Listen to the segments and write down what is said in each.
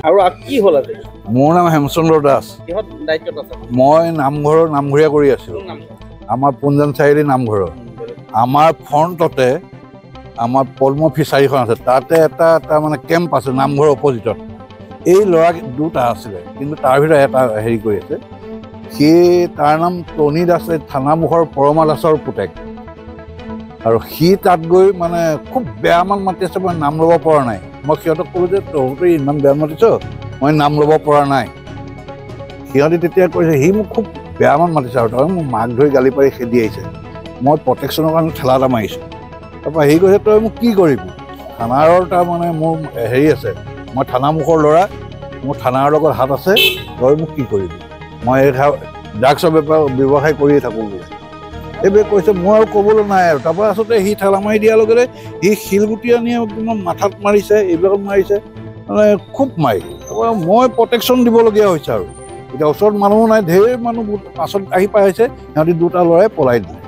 আৰু কি হ'ল আজি? মোৰ নাম হেমচন্দ্ৰ দাস। কিহত দায়িত্বত আছে? মই নামঘৰৰ নামঘৰীয়া কৰি আছিলোঁ। আমাৰ পুঞ্জান চাৰিআলি নামঘৰৰ আমাৰ ফ্ৰণ্টতে আমাৰ পদ্ম ফিচাৰীখন আছে, তাতে এটা তাৰমানে কেম্প আছে নামঘৰৰ অপজিটত। এই ল'ৰা দুটা আছিলে, কিন্তু তাৰ ভিতৰত এটা হেৰি কৰি আছে, সি তাৰ নাম টনি দাস, থানামুখৰ পৰমা দাসৰ পুতেক। আৰু সি তাত গৈ মানে খুব বেয়া মান মাতি আছে, মই নাম ল'ব পৰা নাই। মই সিহঁতক ক'লোঁ যে তহঁতে ইমান বেয়া মাতিছ, মই নাম ল'ব পৰা নাই। সিহঁতে তেতিয়া কৈছে, সি মোক খুব বেয়া মান মাতিছে আৰু তই মোক মাক ধৰি গালি পাৰি খেদি আহিছে। মই প্ৰটেকশ্যনৰ কাৰণে ঠেলা এটা মাৰিছোঁ। তাৰপৰা সি কৈছে, তই মোক কি কৰিবি? থানাৰ তাৰমানে মোৰ হেৰি আছে, মই থানামুখৰ ল'ৰা, মোৰ থানাৰ লগত হাত আছে, তই মোক কি কৰিবি? মই এই ড্ৰাগছৰ বেপাৰ ব্যৱসায় কৰিয়ে থাকোঁ বোলে। এইবোৰে কৈছে, মোৰ আৰু ক'বলৈ নাই আৰু। তাৰপৰা আচলতে সি ঠেলা মাৰি দিয়াৰ লগে লগে সি শিলগুটি আনি একদম মাথাত মাৰিছে, এইবিলাকত মাৰিছে, মানে খুব মাৰি। তাৰপৰা মই প্ৰটেকশ্যন দিবলগীয়া হৈছে আৰু। এতিয়া ওচৰত মানুহো নাই, ঢেৰ মানুহ পাছত আহি পাইছে, সিহঁতি দুটা ল'ৰাই পলাই দিলে।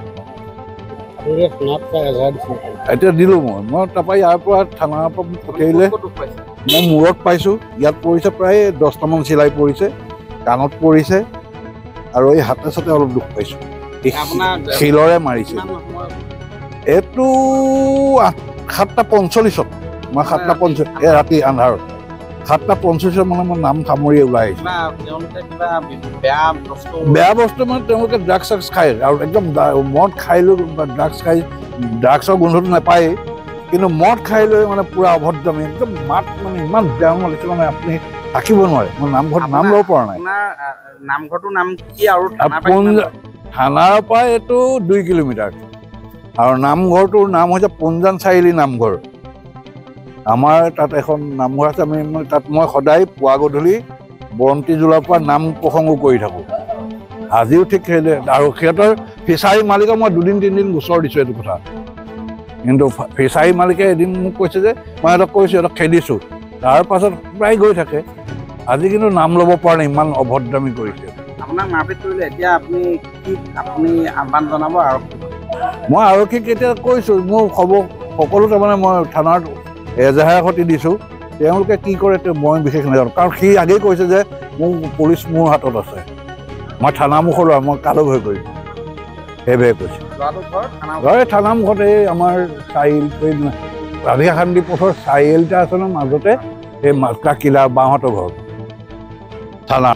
এতিয়া দিলোঁ মই তাৰপৰা ইয়াৰ পৰা থানাৰ পৰা মোক পঠিয়াই, মই মূৰত পাইছোঁ, ইয়াত পৰিছে প্ৰায় 10টামান চিলাই পৰিছে, কাণত পৰিছে, আৰু এই হাতে চাতে অলপ দুখ পাইছোঁ, শিলৰে মাৰিছে। এইটো 7:45, মই 7:45 এই ৰাতি আন্ধাৰত 7:45 মানে মই নাম সামৰি ওলাই আহিছোঁ। বেয়া বস্তু মানে তেওঁলোকে ড্ৰাগছ চাগছ খায় আৰু একদম মদ খাই লৈ, ড্ৰাগছ খাই, ড্ৰাগছৰ গোন্ধটো নাপায়েই, কিন্তু মদ খাই লৈ মানে পূৰা অভদ্ৰামি, একদম মাত মানে ইমান বেয়া মাতিছে, মানে আপুনি থাকিব নোৱাৰে। মই নামঘৰত নাম ল'ব পৰা নাই। নামঘৰটোৰ নাম কি? আৰু থানাৰ পৰা এইটো 2 কিলোমিটাৰ। আৰু নামঘৰটোৰ নাম হৈছে পুঞ্জান চাৰিআলি নামঘৰ। আমাৰ তাত এখন নামঘৰ আছে, আমি তাত মই সদায় পুৱা গধূলি বন্তি জ্বলাৰ পৰা নাম প্ৰসংগ কৰি থাকোঁ। আজিও ঠিক সেই। আৰু সিহঁতৰ ফিচাৰী মালিকক মই 2 দিন 3 দিন গোচৰ দিছোঁ এইটো কথা, কিন্তু ফিচাৰী মালিকে এদিন মোক কৈছে যে মই সিহঁতক কৈছোঁ, সিহঁতক খেদিছোঁ। তাৰ পাছত প্ৰায় গৈ থাকে। আজি কিন্তু নাম ল'ব পৰা নাই, ইমান অভদ্ৰামি কৰিছে। আপোনাক মাৰপিট কৰিলে, এতিয়া আপুনি কি আপুনি আহ্বান জনাব আৰক্ষীক? মই আৰক্ষীক এতিয়া কৈছোঁ, মোৰ খবৰ সকলো তাৰমানে মই থানাত এজাহাৰ সৈতে দিছোঁ। তেওঁলোকে কি কৰে মই বিশেষ নাজানো, কাৰণ সি আগেই কৈছে যে মোৰ পুলিচ মোৰ হাতত আছে, মই থানামুখৰ ল'ৰা, মই কালৈ ভয় কৰিম, সেইভাগে কৈছে। থানামুখত এই আমাৰ চাৰিআলি, ৰাধিকা শান্তি পথৰ চাৰিআলিটা আছে ন মাজতে, এই মাকা কিলা বাঁহতৰ ঘৰ থানা।